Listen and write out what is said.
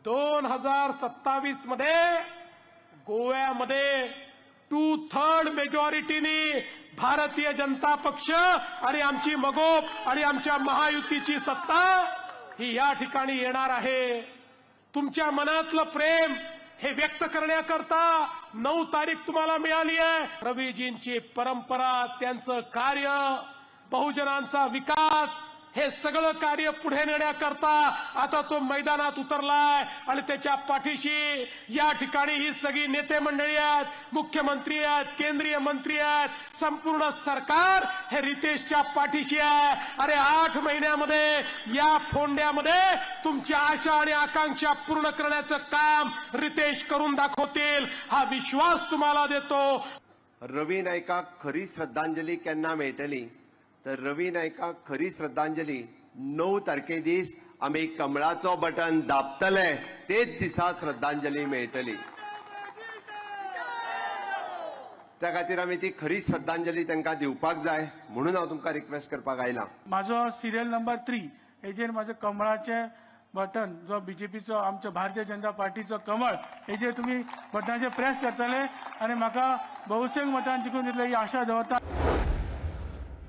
2027 मध्ये गोव्यामध्ये 2/3 मेजॉरिटीने भारतीय जनता पक्ष आणि आमची मगोप आणि आमच्या महायुतीची सत्ता ही या ठिकाणी येणार आहे. तुमच्या मनातलं प्रेम हे व्यक्त करण्याकरता 9 तारीख तुम्हाला मिळाली आहे. रवीजींची परंपरा, त्यांचं कार्य, बहुजनांचा विकास, हे सगळं कार्य पुढे नेण्याकरता आता तो मैदानात उतरलाय आणि त्याच्या पाठीशी या ठिकाणी ही सगळी नेते मंडळी आहेत, मुख्यमंत्री आहेत, केंद्रीय मंत्री आहेत, संपूर्ण सरकार हे रितेशच्या पाठीशी आहे. अरे, 8 महिन्यामध्ये या फोंड्यामध्ये तुमच्या आशा आणि आकांक्षा पूर्ण करण्याचं काम रितेश करून दाखवतील, हा विश्वास तुम्हाला देतो. रवी नायकाक खरी श्रद्धांजली केन्ना मेळटली? तर रवी नायकाक खरी श्रद्धांजली 9 तारखे दीस आमी कमळाचो बटन दाबतले, तेच दिसा श्रद्धांजली मेळटली. त्या खातीर आमी ती खरी श्रद्धांजली तांकां दिवपाक जाय म्हणून हांव तुमकां रिक्वेस्ट करपाक आयला. म्हाजो सिरियल नंबर 3 हेजेर म्हाजें कमळाचें बटन, जो बीजेपीचो, आमचो भारतीय जनता पार्टीचो कमळ, हेजेर तुमी बटनाचेर प्रेस करतले आनी म्हाका बहुसंख्य मतान जिखून दितले ही आशा दवरता.